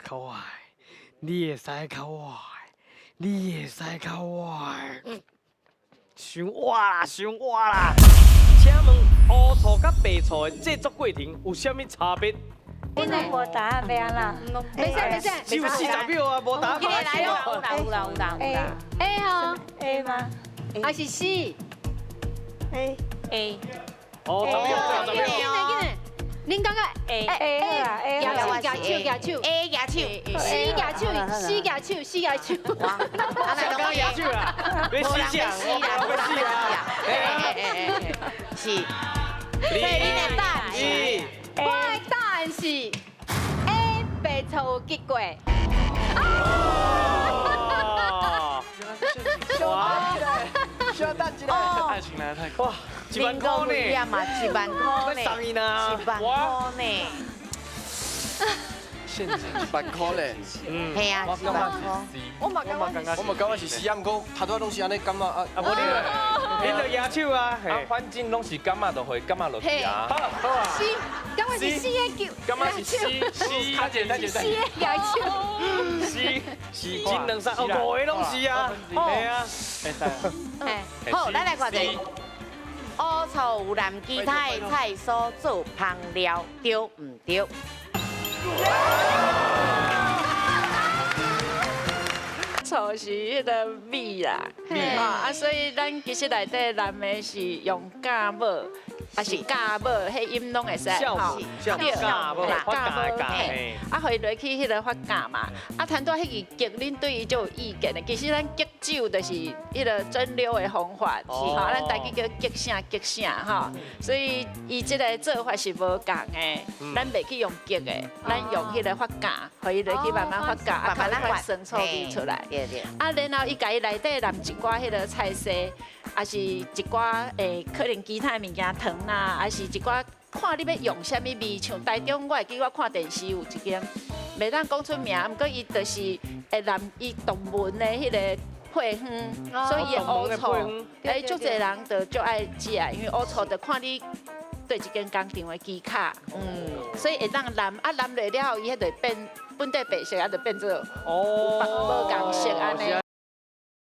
較我的，你會使較我的，你會使較我的。傷倚啦，傷倚啦！請問烏醋佮白醋的製作過程有啥物差別？你無答案欲按怎？袂使袂使，只有40秒啊，無答案。來咯，有啦有啦有啦有啦。 A 吼 A 嗎？還是 C？ A A。哦，10秒，10秒。緊來緊來，恁感覺 A A 好啦，A 舉手舉手舉手，A 舉手，C 舉手，C 舉手，C 舉手。哇，剛剛舉手啦，欲死啥？死啦，無人欲死啊！哎哎哎哎，是。所以恁的答案是？我的答案是 A，白醋有結過。哇！小等一下，愛情來得太快。哇，1萬塊呢？嘛，1萬塊呢？送伊呢？1萬塊呢？現金1萬塊咧。嗯，係啊，1萬塊。我嘛感覺，我嘛感覺是死啊，毋過頭拄仔攏是按呢感覺啊。啊，無你，你就舉手啊。啊，反正攏是感覺就會感覺落去啊。好，好啊。 C，感覺是 C 的叫。感覺是 C C。等者等者 C 的舉手。 C 是一兩三，哦，五個攏是啊。係啊。好，咱來看一下。烏醋有淋其他的菜蔬做烹料，對毋對？醋是彼个米啦，吼啊，所以咱其實內底淋的是用酵母，抑是酵母，彼音攏會使吼。對，酵母，發酵的酵，啊，予伊落去彼个發酵嘛。啊，談到彼個激，恁對伊就有意見的。其實咱激酒就是彼个蒸餾的方法，吼，咱台語叫激啥激啥吼。所以伊這个做法是無仝的，咱袂去用激的，咱用彼个發酵，予伊落去慢慢發酵，啊，慢慢發酸醋味出來。啊，然後伊共伊內底淋一寡彼个菜絲，抑是一寡可能其他的物件糖啦，抑是一寡看你欲用啥物味，像台中我會記我看電視有一間，袂當講出名，毋過伊就是會淋伊獨門的彼个配方，所以伊的烏醋，足濟人就足愛食，因為烏醋就看你佗一間工廠的機卡，所以會當淋，啊淋落了後，伊彼就變本底白色，啊就變做無仝色按呢。